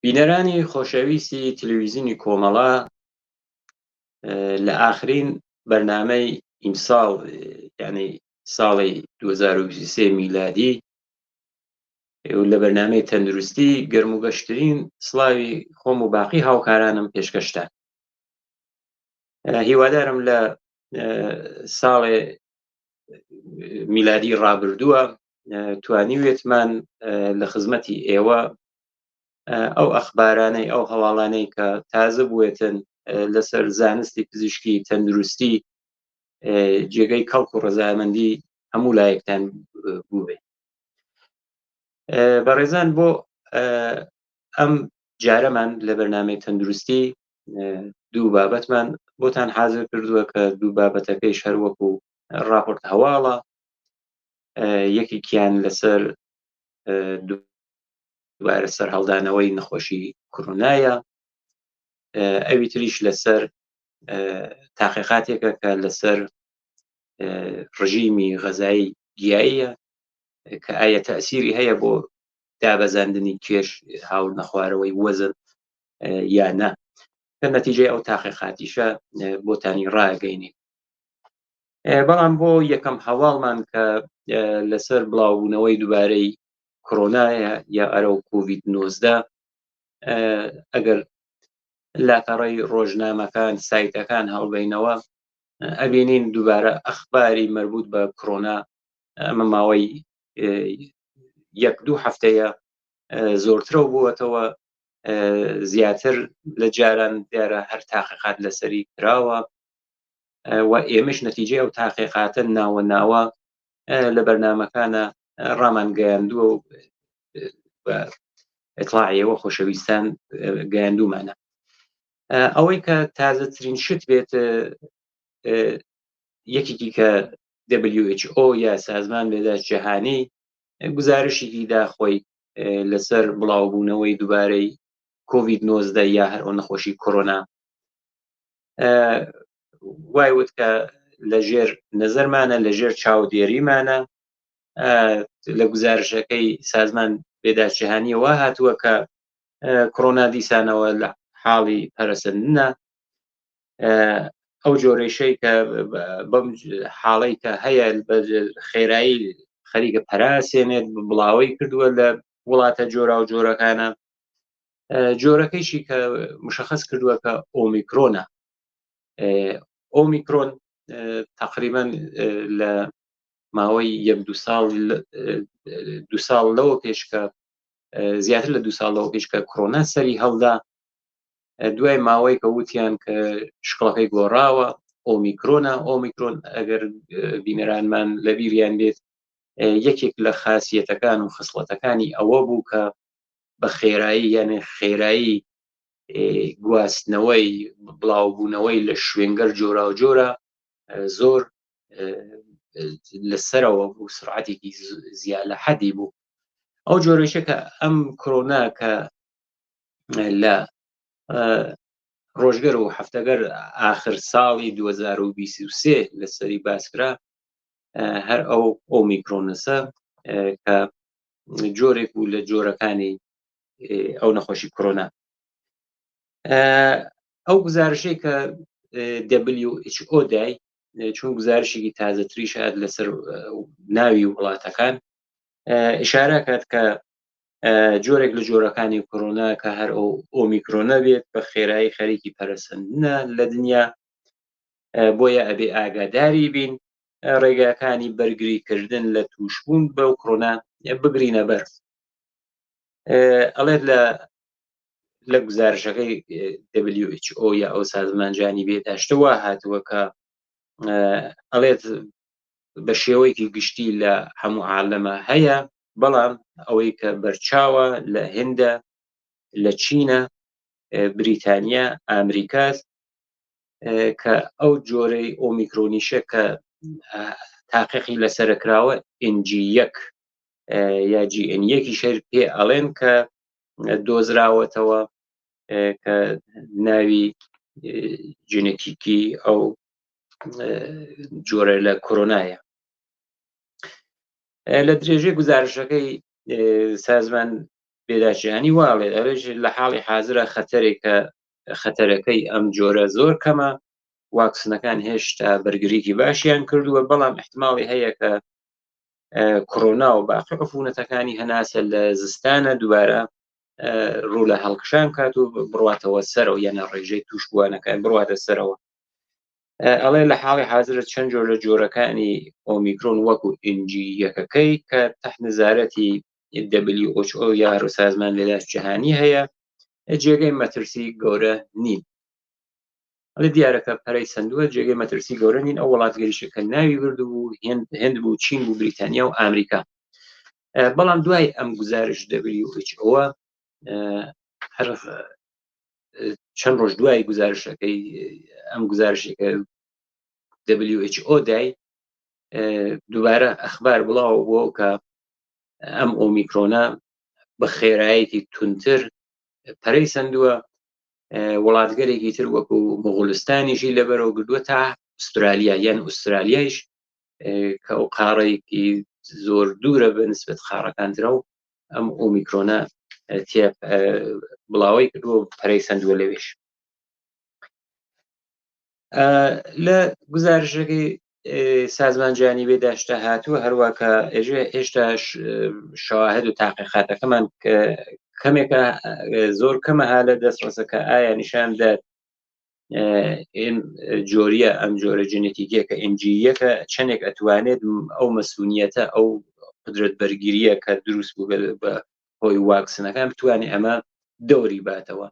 بینەرانی خۆشەویستی تلویزیونی کۆمەڵە، لە ئاخرین بەرنامەی ئیمساڵ، یعنی ساڵی 2023 میلادی، و لە بەرنامەی تەندروستی گەرم و گەشترین سڵاوی خۆم و باقی هاوکارانم پێشکەشتان. هیوادارم لە ساڵێ میلادی ڕابردووە توانیوێتمان لە خزمەتی ئێوە ئەو ئەخبارانەی، ئەو هەواڵانەی کە تازە بووێتن لەسەر زانستی پزیشکی تەندروستی جێگەی کەڵک و ڕەزامەندی هەموو لایەکتان بووبێ. بەڕێزان، بۆ ئەم جارەمان لە بەرنامەی تەندروستی دوو بابەتمان بۆتان حاضر کردووە کە دوو بابەتەکەیش هەر وەکو راپۆرت هەواڵە. یەکێکیان لەسەر دووبارە سەرهەڵدانەوەی نەخۆشی کۆرۆنایە، ئەوی تریش لەسەر تاقیقاتێکە کە لەسەر ڕژیمی غەزایی گیاییە کە ئایا تەسیری هەیە بۆ دابەزاندنی کێش، هاوردنەخوارەوەی وەزن یا نا، کە نەتیجەی ئەو تاقیقاتیشە بۆتانی ڕاگەینین. بەڵام بۆ یەکەم هەواڵمان کە لەسەر بڵاوبوونەوەی دووبارەی کۆرۆنایە یا ئەرە و کۆڤید 19، ئەگەر لاپەڕەی ڕۆژنامەکان، سایتەکان هەڵبینەوە، ئەبینین دووبارە ئەخباری مربوط بە کۆرۆنا ئەمە ماوەی یەک دوو هەفتەیە زۆرترەوە بووەتەوە، زیاتر لە جاران. دیارە هەر تاقیقات لەسەری کراوە و ئێمەش نەتیجەی ئەو تاقیقاتە ناوە ناوە لە بەرنامەکانە ڕامان گەیاندووە و بە ئیتڵاعیەوە خۆشەویستان گەیاندوومانە. ئەوەی کە تازەترین شت بێت، یەکێکی کە WHO یا سازمان بێداشت جەهانی گزارشێکی دا خۆی لەسەر بڵاوبوونەوەی دووبارەی کۆڤید 19 یا هەر ئەو نەخۆشی کۆرۆنا، وای وت کە لەژێر نەزەرمانە، لەژێر چاودێریمانە. لە گزارشەکەی سازمان بێداشت جەهانیەوە هاتووە کە کۆرۆنا دیسانەوە لە حاڵی پەرەسەندنە. ئەو جۆرەیشەی کە بەم حاڵەی کە هەیە بە خێرایی خەریکە پەراسێنێت، بڵاوەی کردووە لە وڵاتە جۆرا و جۆرەکانە. جۆرەکەیشی کە مشخص کردووە کە ئۆمیکرۆنە. ئۆمیکرۆن تقریبا لە ماوەی یەک دو ساڵ، دو ساڵ لەوە پێشکە، زیاتر لە دو ساڵ لەوە پێشکە کۆرۆنا سەری هەڵدا، دوای ماوەی کە وتیان کە شکڵەکەی گۆڕاوە، ئۆمیکرۆنە. ئۆمیکرۆن ئەگەر بینەرانمان لە بیریان بێت، یەکێک لە خاصیەتەکان و خسڵەتەکانی ئەوە بوو کە بە خێرایی، یانێ خێرایی گواستنەوەی، بڵاوبوونەوەی لە شوێنگەر جۆرا و جۆرە زۆر لەسەرەوە بوو، سرعەتێکی زیاد لە حەدی بوو. ئەو جۆرەشە کە ئەم کۆرۆنا کە لە ڕۆژگەر و هەفتەگەر ئاخر ساڵی 2023 لەسەری باسکرا، هەر ئەو ئۆمیکرۆنسە کە جۆرێک بوو لە جۆرەکانی ئەو نەخۆشی کۆرۆنا. ئەو گزارشەی کە WHO دای، چون گزارشێکی تازەتریش هات لەسەر ناوی وڵاتەکان، ئشارە کات کە جۆرێک لە جۆرەکانی کۆرۆنا کە هەر ئەو ئۆمیکرۆنە بێت بە خێرایی خەریکی پەرەسەندنە لە دنیا، بۆیە ئەبێ ئاگاداری بین، ڕێگاکانی بەرگریکردن لە تووشبوون بەو کۆرۆنا بگرینە بەر. ئەڵێت لە گزارشەکەی WHO یا ئەو سازمان جانی بێداشتەوە هاتووە کە ئەڵێت بە شێوەیەکی گشتی لە هەموو عالەمە هەیە، بەڵام ئەوەی کە بەرچاوە لە هندە، لە چینە، بریتانیا، ئەمریکاس کە ئەو جۆرەی ئۆمیکرۆنیشە کە تاقیقی لەسەرە کراوە، NG 1 یا JN یەکی شەر پێ ئەڵێن، کە دۆزراوەتەوە کە ناوی جنێتیکی ئەو جۆرە لە کۆرۆنایە. لە درێژەی گزارشەکەی سازمان بێداشتیانی واڵێ ئەرێژ لە حاڵی حازرە خەتەرێکە خەتەرەکەی ئەم جۆرە زۆر کەمە، واکسنەکان هێشتا بەرگریکی باشیان کردووە، بەڵام احتماڵی هەیە کە کۆرۆنا و باقی عفونەتەکانی هەناسە لە زستانە دووبارە ڕوو لە هەڵکشان کات و بڕاتەوە سەرەوە، یانە ڕێژەی توشبووانەکان بڕاتە سەرەوە. ئەڵێ لە حاڵی حازرە چەند جۆر لە جۆرەکانی ئۆمیکرۆن وەکو ئینجی یەکەکەی کە تحت نزارەتی WHO یا سازمان بهداشت جهانی هەیە جێگەی مەترسی گەورە نین. ئەڵێ دیارەکە پەرەی سندووە جێگەی مەترسی گەورە نین. ئەو وڵاتگەریشە کە ناوی بردبوو هند بوو، چین بوو، بریتانیا و ئامریکا. بەڵام دوای ئەم گزارش WHO هەر چەند ڕۆژ دوای گزارشەکەی ئەم گزارشێکە WHO دای، دووبارە ئەخبار بڵاو بووە کە ئەم ئۆمیکرۆنە بە خێرایەکی تونتر پەرەی سندووە، وڵاتگەرێکی تر وەکو مغولستانیشی لەبەرەوە گردووە تا ئوسترالیا، یان ئوسترالیایش کە ئەو قاڕەیەکی زۆر دوورە بە نسبەت قاڕەکان ترە و ئەم ئۆمیکرۆنە تێ بڵاوەی کردووە پەرەی سندووە لەوێش. لە گزارشەکەی سازمان جیهانی بێداشتە هاتووە هەروە کە ئێژێ هێشتا شەواهد و تاقیقاتەکەمان کەمێکە، زۆر کەمە ها لە دەستڕەسەکە ئایا نیشان دەدات جۆریە ئەم جۆرە جنێتیکیە کە ئنجیەکە چەندێک ئەتوانێت ئەو مەسونیەتە ئەو قدرەت بەرگریە کە دروست بوو بە هۆی واکسنەکان بتوانێت ئەمە دەوری باتەوە.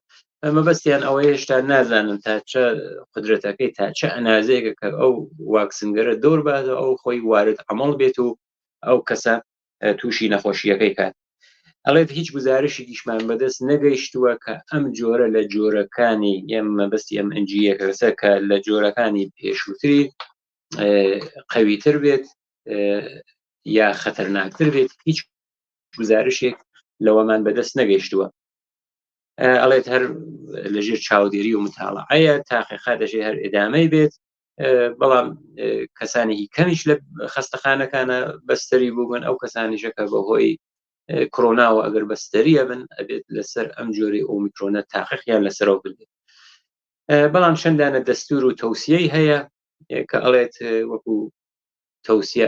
مەبەستیان ئەوە هێشتا نازانن تا چە قدرەتەکەی تا چە ئەنازەیەکە کە ئەو واکسنگەرە دەور باتەوە ئەو خۆی وارد عمل بێت و ئەو کەسە تووشی نەخۆشیەکەی کات. ئەڵێت هیچ گزارشێکیشمان بەدەست نەگەیشتووە کە ئەم جۆرە لە جۆرەکانی ئەم مەبەستی ئەم ئەنجیەکەسە کە لە جۆرەکانی پێشووتری قەویتر بێت یا خەتەرناکتر بێت، هیچ گزارشێک لەوەمان بەدەست نەگەیشتووە. ئەڵێت هەر لەژێر چاودێری و متاڵعەیە، تاقیقات دەشێ هەر ئێدامەی بێت، بەڵام کەسانێکی کەمیش لە خەستەخانەکانە بەستەری بوون. ئەو کەسانیشە کە بەهۆی کرۆناوە ئەگەر بەستەریە بن ئەبێت لەسەر ئەم جۆری ئۆمیکرۆنە تاقیقیان لەسەرەوە بێت. بەڵام چەندانە دەستور و تەوسیەی هەیە کە ئەڵێت وەکو تەوسیە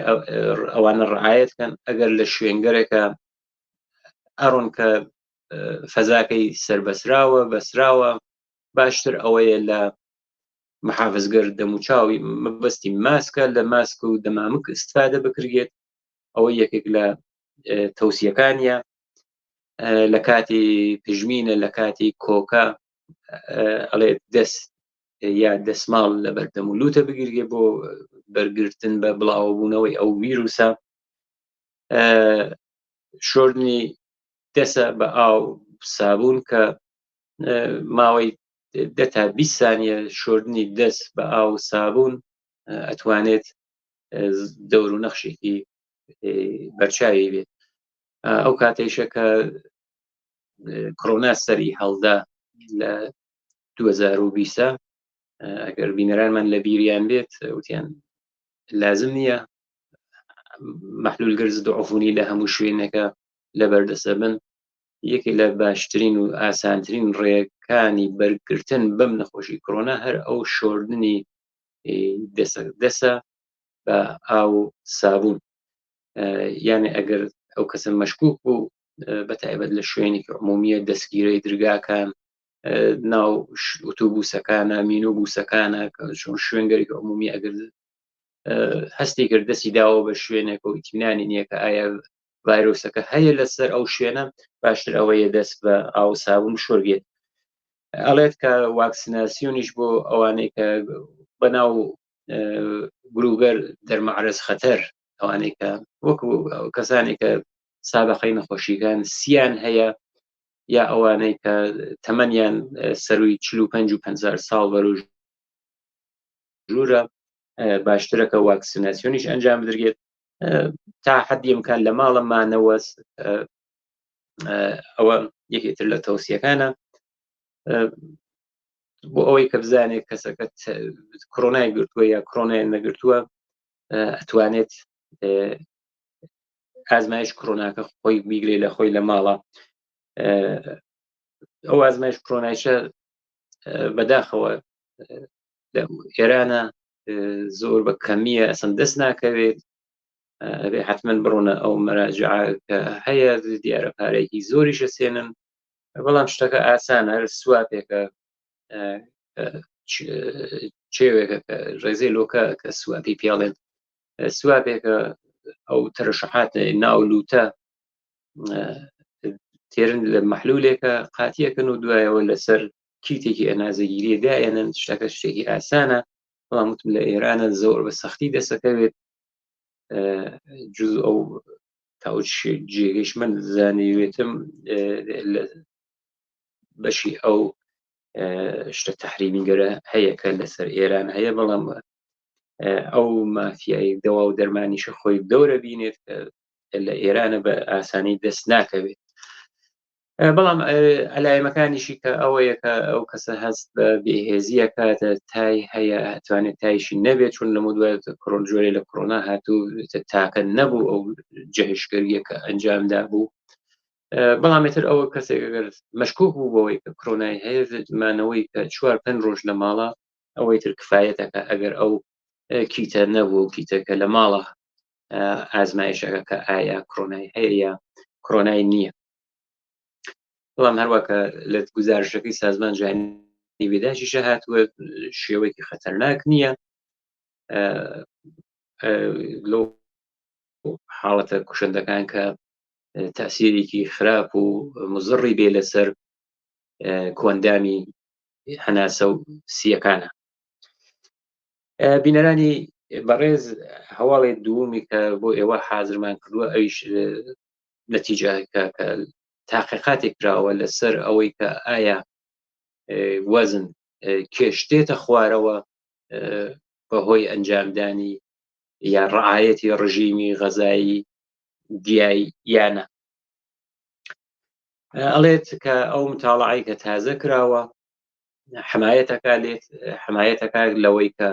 ئەوانە ڕعاەت کەن ئەگەر لە شوێنگەرێکە ئەڕۆن کە فەزاکەی سربەسراوە بەسراوە، باشتر ئەوەیە لە محافزگەر دەموچاوی مەبەستی ماسکە لە ماسک و دەمامک استفادە بکرێت، ئەوە یەکێک لە تەوسیەکانیە. لە کاتی پژمینە لە کاتی کۆکە ئەڵێ دەست یا دەسماڵ لە بەردەم و لوتە بگیرگێ بۆ بەرگرتن بە بڵاوبوونەوەی ئەو ویروسە. شۆردنی دەسە بە ئاو سابوون کە ماوەی دە تا 20 سانیە شۆردنی دەست بە ئاو سابوون ئەتوانێت دەور و نەخشێکی بەرچاوی بێت. ئەو کاتێکشە کە کۆرۆنا سەری هەڵدا لە 2020، ئەگەر بینەرانمان لە بیریان بێت، وتیان لازم نییە محلول گەرز عفونی لە هەموو شوێنەکە لەبەردەسە بن. یەکێک لە باشترین و ئاسانترین ڕێکانی بەرگرتن بەم نەخۆشی کۆرۆنا هەر ئەو شۆردنی دەسە بە ئاو سابوون. یانێ ئەگەر ئەو کەسە مەشکوک بوو بە تایبەت لە شوێنێکی عمومیە، دەستگیرەی درگاکان، ناو ئۆتۆبوسەکانە، مینۆبوسەکانە، چۆن شوێنگەرێکی عمومی ئەگەر هەستی کرد دەستی داوە بە شوێنێک و ئیتمینانی نییە کە ئایا ڤایرۆسەکە هەیە لەسەر ئەو شوێنە، باشتر ئەوەیە دەست بە ئاو سابوون شۆرگێت. ئەڵێت کە واکسیناسیۆنیش بۆ ئەوانەی کە بەناو گروگەر دەرمەعرەز خەتەر، ئەوانەی کە وەکو کەسانێک کە سابقەی نەخۆشیەکان سیان هەیە یا ئەوانەی کە تەمەنیان سەروی 45 و 50 ساڵ بەرەو ژوورە، باشترە کە واکسیناسیۆنیش ئەنجام بدرێت. تا حەدی ئیمکان لە ماڵە مانەوە، ئەوە یەکێتر لە تەوسیەکانە بۆ ئەوەی کە بزانێت کەسەکە کۆرۆنای گرتووە یا کۆرۆنای نەگرتووە، ئەتوانێت ئازمایش کۆرۆناکە خۆی بیگرێ لە خۆی لە ماڵە. ئەو ئازمایش کرۆنایشە بەداخەوە لە ئێرانە زۆر بە کەمیە ئەسن دەست ناکەوێت، ئەبێ حتمما بڕۆنە ئەو مەراجعە کە هەیە، دیارە پارێکی زۆریشە سێنن، بەڵام شتەکە ئاسانە، هەر سواپێکە، چێوێکە کە ڕێزەی لۆکە کە سواپی پێڵێن، سواپێکە ئەو تەرشحات ناو لوتە تێرن لە مەحلولێکە قاتیەکەن و دوایەوە لەسەر کیتێکی ئەنازەگیری دایەنن. شتەکە شتێکی ئاسانە، بەڵام وتم لە ئێرانە زۆر بە سەختی دەسەکەوێت. جز ئەو تاو جێگەش من زانیوێتم لە بەشی ئەو شتە تحریمی گەرە هەیە کە لەسەر ئێران هەیە، بەڵام ئەو مافیای دەوا و دەرمانیشە خۆی دەورە بینێت کە لە ئێرانە بە ئاسانی دەست ناکەوێت. بەڵام ئەلایەمەکانیشی کە ئەوەیە کە ئەو کەسە هەست بە بێهێزیە کاتە تای هەیە، توانێت تایشی نەبێت، چون لەمە دوای کۆرۆن جۆرێ لە کۆرۆنا هاتوو تاکە نەبوو ئەو جەهشکەریە کە ئەنجامدا بوو. بەڵام تر ئەوە کەسێک ئەگەر مەشکوک بوو بەوەی کە کرۆنای هەیە، مانەوەی کە چوار پێنج ڕۆژ لە ماڵە ئەوەی تر کفایەتەکە، ئەگەر ئەو کیتە نەبوو، کیتەکە لە ماڵە ئازمایشەکە کە ئایا کرۆنای هەیە یا کرۆنای نییە. بەڵام هەروەکە لە گزارشەکەی سازمان جیهانی بێداشیشە هاتووە، شێوەیەکی خەتەرناک نییە لەو حاڵەتە کوشندەکان کە تاسیرێکی خراپ و مزڕی بێ لەسەر کۆندامی هەناسە و سیەکانە. بینەرانی بەڕێز، هەواڵی دووەمی کە بۆ ئێوە حازرمان کردووە ئەویش نەتیجەکە کە تاقیقاتێک کراوە لەسەر ئەوەی کە ئایا وەزن کێش دێتە خوارەوە بەهۆی ئەنجامدانی یا ڕعاەتی ڕژیمی غەزایی گیای یانە. ئەڵێت کە ئەو متاڵعی کە تازە کراوە حمایەتەکە لێت، حمایەتەکە لەوەی کە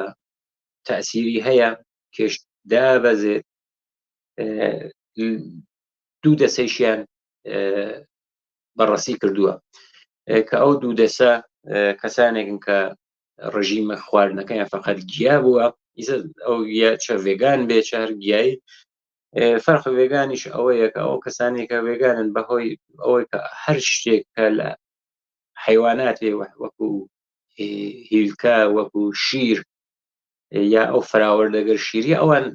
تەسیری هەیە، کێش دابەزێت. دوو دەسەیشیان بەڕەسی کردووە کە ئەو دوو دەسە کەسانێکن کە ڕژیمە خواردنەکەیان فقط گیا بووە. ئیسە ئەو گیا چە ڤێگان بێ چە هەر گیایی، فەرق ڤێگانیش ئەوەیە کە ئەو کەسانێک کە ڤێگانن بەهۆی ئەوەی کە هەر شتێک کە لە حیوانات بێ وەکو هیلکە وەکو شیر یا ئەو فراوەردەگەر شیری ئەوان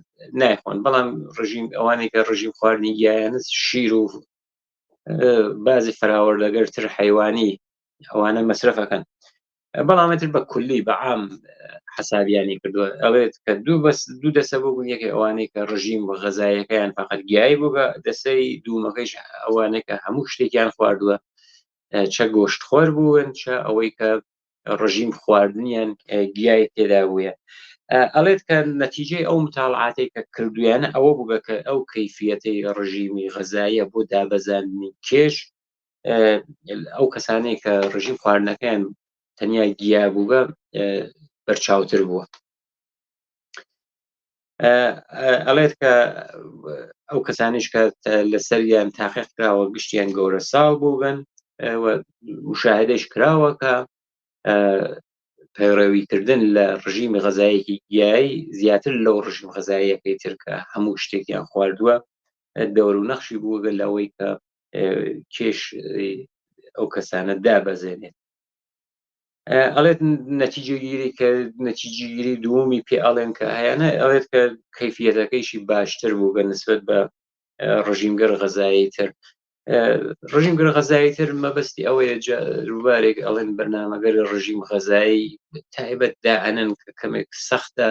نایخۆن، بەڵام ڕژیم ئەوانەی کە ڕژیم خواردنی گیایانە شیر و بازی فراوەردەگەر تر حیوانی ئەوانە مەسرفەکەن. بەڵام تر بە کولی بە عام حسابیانی کردووە، ئەڵێت کە دوو بەس دوو دەسە بوو، یەکێ ئەوانەی کە ڕژیم غەزایەکەیان فقط گیایی بوو، بە دەسەی دوومەکەیش ئەوانەی کە هەموو شتێکیان خواردووە، چە گۆشت خۆر بوون چە ئەوەی کە ڕژیم خواردنیان گیای تێدا بووە. ئەڵێت کە نەتیجەی ئەو متاڵعاتێک کە کردویانە ئەوە بووگە کە ئەو کەیفیەتەی ڕژیمی غەزایە بۆ دابەزاندنی کێش ئەو کەسانەی کە ڕژیم خواردنەکەیان تەنیا گیا بووگە بەرچاوتر بووە. ئەڵێت کە ئەو کەسانیش کە لەسەریان تاقیق کراوە گشتیان گەورە ساڵ بووگەن و مشاهدەش کراوە کە پەیڕەویکردن لە ڕژیمی غەزایەکی گیایی زیاتر لەو ڕژیم غەزاییەکەی تر کە هەموو شتێکیان خواردووە دەور و نەخشی بووگە لەوەی کە کێش ئەو کەسانە دابەزێنێت. ئەڵێت نەتیجەگیری کە نەتیجەگیری دووەمی پێ ئەڵێن کە هەیەە، ئەڵێت کە کەیفیەتەکەیشی باشتر بوو بە نسبەت بە ڕژیمگەر غەزایی تر. ڕژیمگەر غەزایی تر مەبەستی ئەوەیە رووبارێک ئەڵێن بەرنامەگەر ڕژیم غەزایی تایبەت دائەنن کە کەمێک سەختە،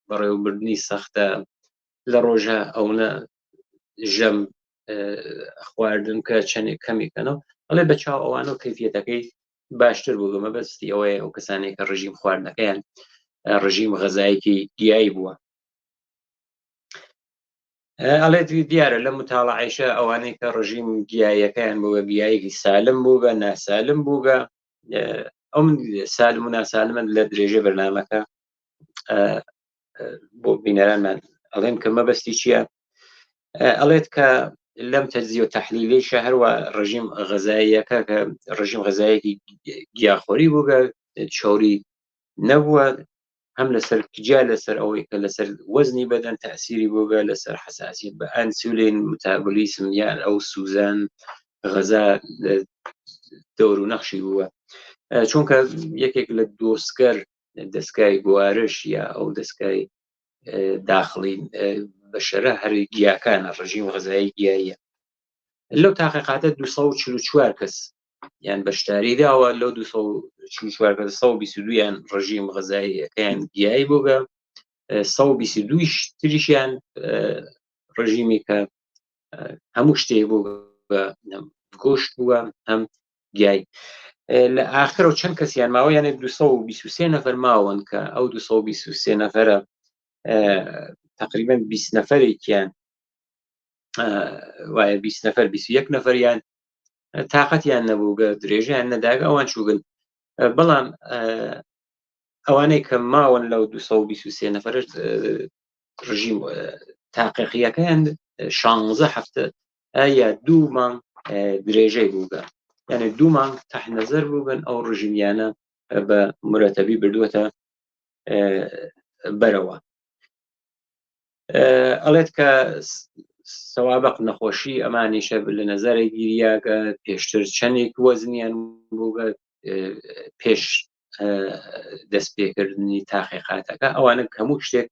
بەڕێوەبردنی سەختە، لە ڕۆژە ئەوە ژەم خواردن کە چەندێک کەمێکەنەوە. ئەڵێ بە چاو ئەوانە و کەیفیەتەکەی باشتر بوو، مەبەستی ئەوەیە ئەو کەسانێک کە ڕژیم خواردنەکەیان ڕژیم غەزایەکی گیایی بووە. ئەڵێت دیارە لە متاڵعیشە ئەوانەی کە ڕژیم گیایەکەیان بووە گیایەکی سالم بووگە ناسالم بووگە، ئەو من سالم و ناسالمن لە درێژە بەرنمەکە بۆ بینەرانمان ئەڵێن کە مەبەستی چییە. ئەڵێت کە لەم تەجزیە و تەحلیلەیشە هەروە ڕژیم غەزاییەکە کە ڕژیم غەزایەکی گیاخۆری بووگە چۆری نەبووە هەم لەسەر جیا لەسەر ئەوەی کە لەسەر وەزنی بەدەن تەسیری بووگە لەسەر حەساسیت بە ئەنسولین متابولیسم یان ئەو سوزان غەزا دەور و نەخشی بووە چونکە یەکێک لە دۆستگەر دەستگای گوارش یا ئەو دەستگای داخڵی بەشەرە هەر گیاکانە ڕژیم غەزایی گیاییە لەو تاقیقاتە 244 کەس یان بەشداری داوە لەو 244 کەس 122 یان ڕژیم غەزاییەکەیان گیایی بووگە 122 تریشیان ڕژیمی کە هەموو شتێ بوو گۆشت بووە هەم گیای لە ئاخرەوە چەند کەسیان ماوە یانێ 223 نەفەر ماون کە ئەو 223 نەفەرە تقریبا 20 نەفەرێکیان وایە 20 نەفەر 21 نەفەریان تااقەتیان نەبووگە درێژیان نەداگە ئەوان چووگن بەڵام ئەوانەی کە ماون لەو 223 نەفەرش ڕژیم تاقیقیەکەیان 16 هەفتە یا دوو مانگ درێژەی بووگە یعنی دوو مانگ تحت نظر بووگەن ئەو ڕژیمیانە بە مرەتەبی بردووەتە بەرەوە ئەڵێت کە سەوابق نەخۆشی ئەمانیشە لە نەزارە گیریاگە پێشتر چەندێک وەزنیان بووگە پێش دەست پێکردنی تاقیقاتەکە ئەوانە هەموو شتێک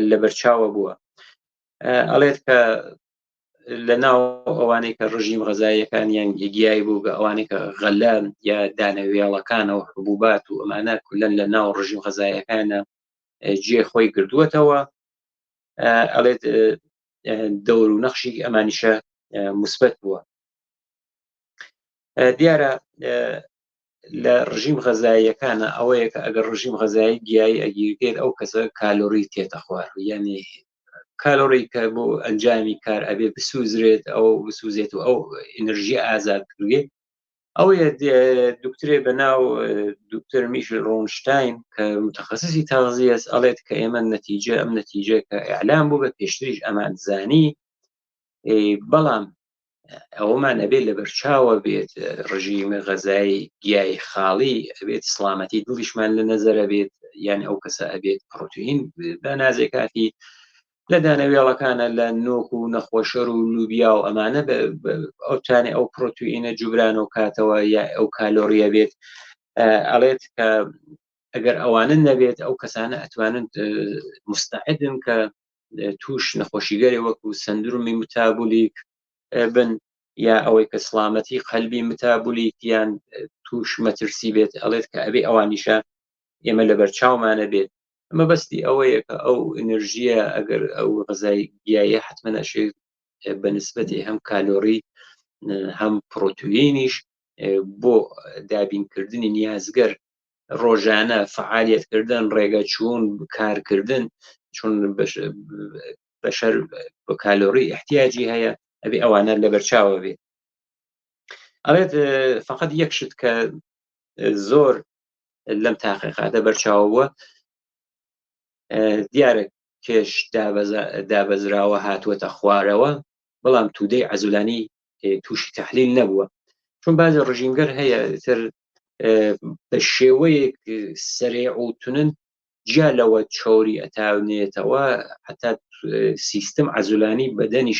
لەبەرچاوە بووە ئەڵێت کە لە ناو ئەوانەی کە ڕژیم غەزاییەکان یان گیای بوو بە ئەوانەی کە غەلە یا دانەوێڵەکانەوە حبوبات و ئەمانە کولەن لە ناو ڕژیم غەزایەکانە جێ خۆی گردووەتەوە ئەڵێت دەور و نەخشی ئەمانیشە مثبت بووە. دیارە لە ڕژیم غەزاییەکانە ئەوەیە کە ئەگەر ڕژیم غەزایی گیایی ئەگیرێت ئەو کەسە کالۆری تێتە خوار یعنی کالۆری کە بۆ ئەنجامی کار ئەبێ بسوزرێت ئەو بسوزێت و ئەو ئەنرژی ئازاد بکرێت ئەوەیە دکترێ بە ناو دکتر میشل ڕۆنشتاین کە متخصصی تازیەس ئەڵێت کە ئێمە نەتیجە ئەم نەتیجە کە ئەعلام بوو بە پێشتریش ئەمان زانی بەڵام ئەوەمان ئەبێت لەبەرچاوە بێت ڕژیمە غەزای گیای خاڵی ئەبێت سلامەتی دڵیشمان لە نەزەرە بێت یان ئەو کەسە ئەبێت پرۆتین بە نازێ کافی لە دانەوێڵەکانە لە نۆک و نەخۆشەر و لوبیا و ئەمانە ئەوتانێ ئەو پرۆتوینە جوبران و کاتەوە یا ئەو کالۆریە بێت ئەڵێت کە ئەگەر ئەوانە نەبێت ئەو کەسانە ئەتوانن مستعدن کە توش نەخۆشیگەرێ وەکو سندرومی متابولیک بن یا ئەوەی کە سلامەتی قەلبی متابولیک یان توش مەترسی بێت ئەڵێت کە ئەبێ ئەوانیشە ئێمە لەبەر چاومانە بێت مەبەستی ئەوەیە کە ئەو ئەنرژیە ئەگەر ئەو غەزای گیایە حتمما ئەشێت بە نسبەتی هەم کالۆری هەم پرۆتوینیش بۆ دابینکردنی نیازگەر ڕۆژانە فعالیت کردن ڕێگە چوون کارکردن چون بەشەر بە کالۆری احتیاجی هەیە ئەبێ ئەوانە لەبەرچاوە بێت ئەڵێت فقط یەک شت کە زۆر لەم تاقیقاتە بەرچاوە دیارە کێش دابەزراوە هاتووەتە خوارەوە بەڵام تودەی عەزولانی تووشی تحلیل نەبووە چون بازی ڕژیمگەر هەیە تر بە شێوەیەک سەرێع و تونن جیا لەوە چۆری ئەتاونێتەوە حتا سیستم عەزولانی بەدەنیش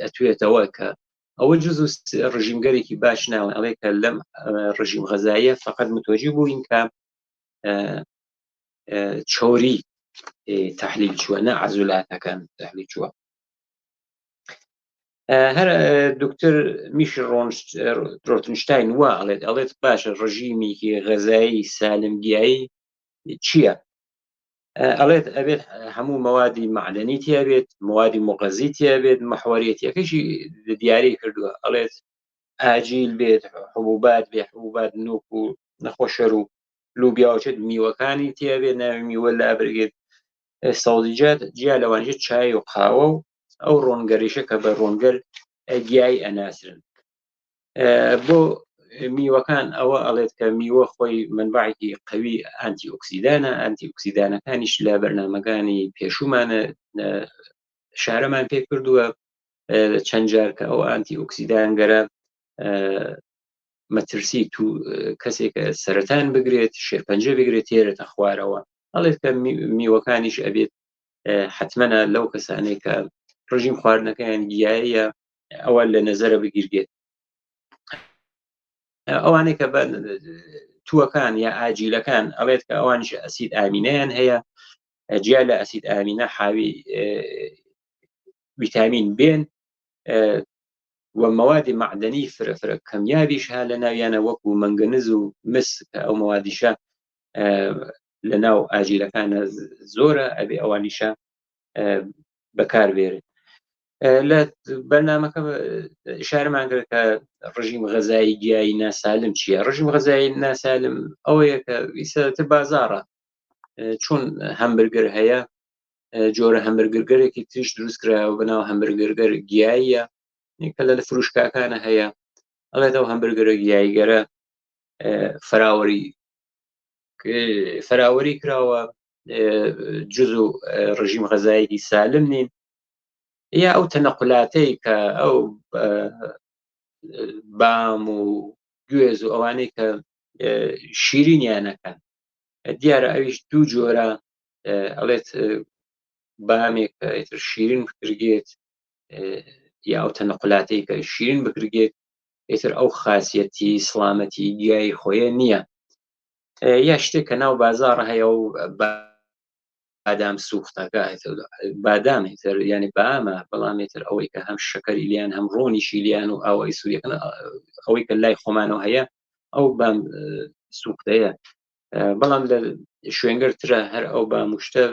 ئەتوێتەوە کە ئەوە جز و ڕژیمگەرێکی باش ناوە ئەڵێ کە لەم ڕژیم غەزاییە فقط متوەجی بووین کە چۆری تحلیل چووە نە عەزولاتەکان تحلیل چووە. هەر دکتر میش ڕۆتنشتاین وا ئەڵێت ئەڵێت باشە ڕژیمێکی غەزایی سالمگیایی چییە؟ ئەڵێت ئەبێت هەموو مەوادی معدەنی تیابێت موادی مغەزی تیابێت محوەرێتیەکەشی دیاری کردووە ئەڵێت ئاجیل بێت حبوبات بێ حبوبات نوک و نەخۆشەر و لوبیاوچێت میوەکانی تیابێت ناوی میوە لابرگێت سەوزیجات جیا لەوانیش چای و قاوە و ئەو ڕۆنگەریشە کە بە ڕۆنگەر گیای ئەناسرن. بۆ میوەکان ئەوە ئەڵێت کە میوە خۆی منبعێکی قوی ئانتی ئۆکسیدانە، ئانتی ئۆکسیدانەکانیش لە بەرنامەکانی پێشوومانە شارەمان پێ کردووە. چەند جار کە ئەو ئانتی ئۆکسیدانگەرە مەترسی تو کەسێک سەرەتان بگرێت شێرپەنجە بگرێت تێرێتە خوارەوە ئەڵێت کە میوەکانیش ئەبێت حتممەە لەو کەسانێک کە ڕژیم خواردنەکەیان گیایە ئەوە لە نەزەرە بگیرگێت ئەوانەی کە بە تووەکان یا ئاجیلەکان ئەڵێت کە ئەوانیش ئەسید ئامینەیان هەیە جیا لە ئەسید ئامینە حاوی ویتامین بێن و مەوادی معدەنی فرە فرە کەمیابیش ها لە ناویانە وەکو مەنگەنز و مس کە ئەو مەوادیشە لە ناو ئاجیلەکانە زۆرە ئەبێ ئەوانیشە بەکاربێرن لە بەرنمەکە شارمان کرد کە ڕژیم غەزایی گیایی ناسالم چییە؟ ڕژیم غەزایی ناسالم ئەوەیە کە ئیسەتر بازارە چون هەمبرگر هەیە جۆرە هەمبرگرگەرێکی تریش دروست کراوە بەناو هەمبرگرگەر گیاییە کە لە فروشگاکانە هەیە ئەڵێتەوە هەمبرگەرە گیاییگەرە فراوەری فراوەری کراوە جز و ڕژیم غەزایەکی سالم نین یا ئەو تەنەقلاتەی کە ئەو بام و گوێز و ئەوانەی کە شیرینیانەکەن دیارە ئەویش دوو جۆرە ئەڵێت بامێک ئیتر شیرین بکرگێت یا ئەو تەنەقلاتەی کە شیرین بکرگێت ئیتر ئەو خاصەتی سلامەتی گیای خۆیە نییە یا شتێک کە ناو بازاڕ هەیە و بادام سوختەکە بادام تر ینی بامە بەڵام تر ئەوەی کە هەم شەکەری لیان هەم ڕۆنیشی لیان و ئەوەی سووریەکەن ئەوەی کە لای خۆمانەوە هەیە ئەو بام سوختەیە بەڵام لە شوێنگەرترە هەر ئەو بامشتە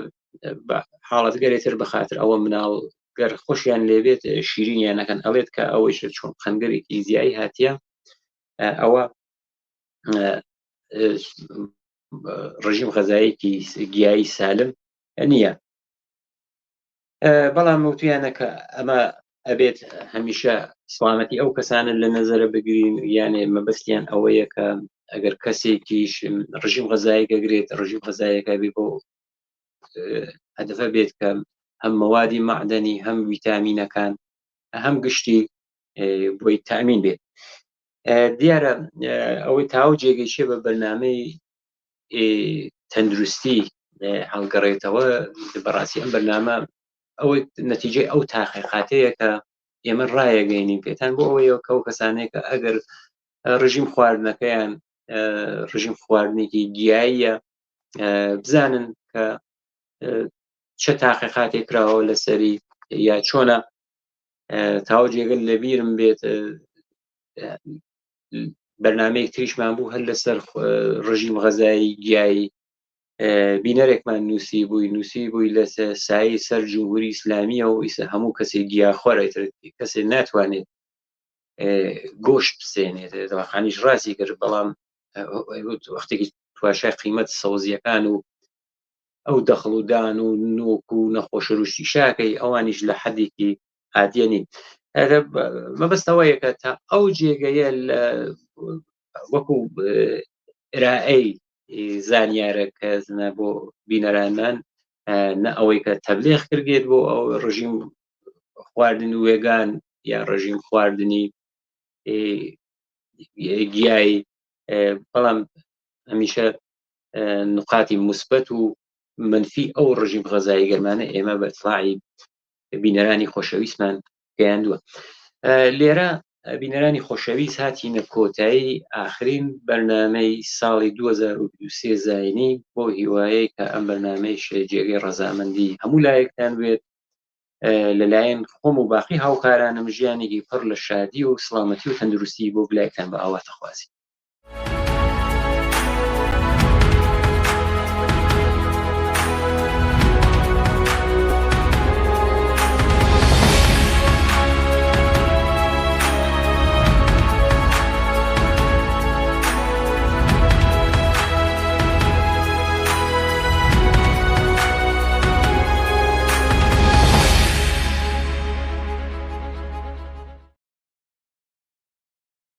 حاڵەتگەرێتر بەخاتر ئەوە مناڵ گەر خۆشیان لێبێت شیرینیان نەکەن ئەڵێت کە ئەوەیش چۆن قەنگەرێکی زیایی هاتیە ئەوە ڕژیم غەزایەکی گیایی سالم نییە بەڵام وتویانە کە ئەمە ئەبێت هەمیشە سلامەتی ئەو کەسانە لە نەزەرە بگرین یانێ مەبەستیان ئەوەیە کە ئەگەر کەسێکیش ڕژیم غەزایی گەگرێت ڕژیم غەزایەکە بێ بۆ هەدفە بێت کە هەم مەوادی معدەنی هەم ویتامینەکان هەم گشتی بۆی تامین بێت دیارە ئەوەی تاو جێگەیشێ بە بەرنمەی تەندروستی هەڵگەڕێتەوە بەڕاستی ئەم بەرنامە ئەوەی نەتیجەی ئەو تاقیقاتەیە کە ئێمە ڕایەگەینین پێتان بۆ ئەوەیە کە ئەو کەسانێک کە ئەگەر ڕژیم خواردنەکەیان ڕژیم خواردنێکی گیاییە بزانن کە چه تاقیقاتێک کراوە لەسەری یا چۆنە تاو جێگەل لەبیرم بێت بەرنمەیەک تریشمان بوو هەر لەسەر ڕژیم غەزایی گیایی بینەرێکمان نووسی بووی نووسی بووی لە سایی سەر جمهوری ئیسلامیە و ئیسە هەموو کەسێک گیاخۆرە کەسێ ناتوانێت گۆشت بسێنێت دەواخانیش ڕاستی کرد بەڵام وەختێکی تواشای قیمەت سەوزیەکان و ئەو دەخڵ و دان و نۆک و نەخۆشەروشتی شاکەی ئەوانیش لە حەدێکی عادیە نین مەبەست ئەوەیە کە تا ئەو جێگەیە لە وەکو ئرائەی زانیارە کە زنە بۆ بینەرانمان نە ئەوەی کە تەبلیغ کردێت بۆ ئەو ڕژیم خواردن وێگان یا ڕژیم خواردنی گیایی بەڵام هەمیشە نقاتی مثبت و منفی ئەو ڕژیم غەزایی گەرمانە ئێمە بە اطلاعی بینەرانی خۆشەویستمان گەیاندووە لێرە بینەرانی خۆشەویست هاتینە کۆتایی ئاخرین بەرنامەی ساڵی 2023 زینی بۆ هیوایەی کە ئەم بەرنامەی جێگەی ڕەزامەندی هەموو لایەکتان بێت لەلایەن خۆم و باقی هاوکارانم ژیانێکی پڕ لە شادی و سڵامەتی و تەندروستی بۆ گلایەکتان بە ئاواتەخوازی.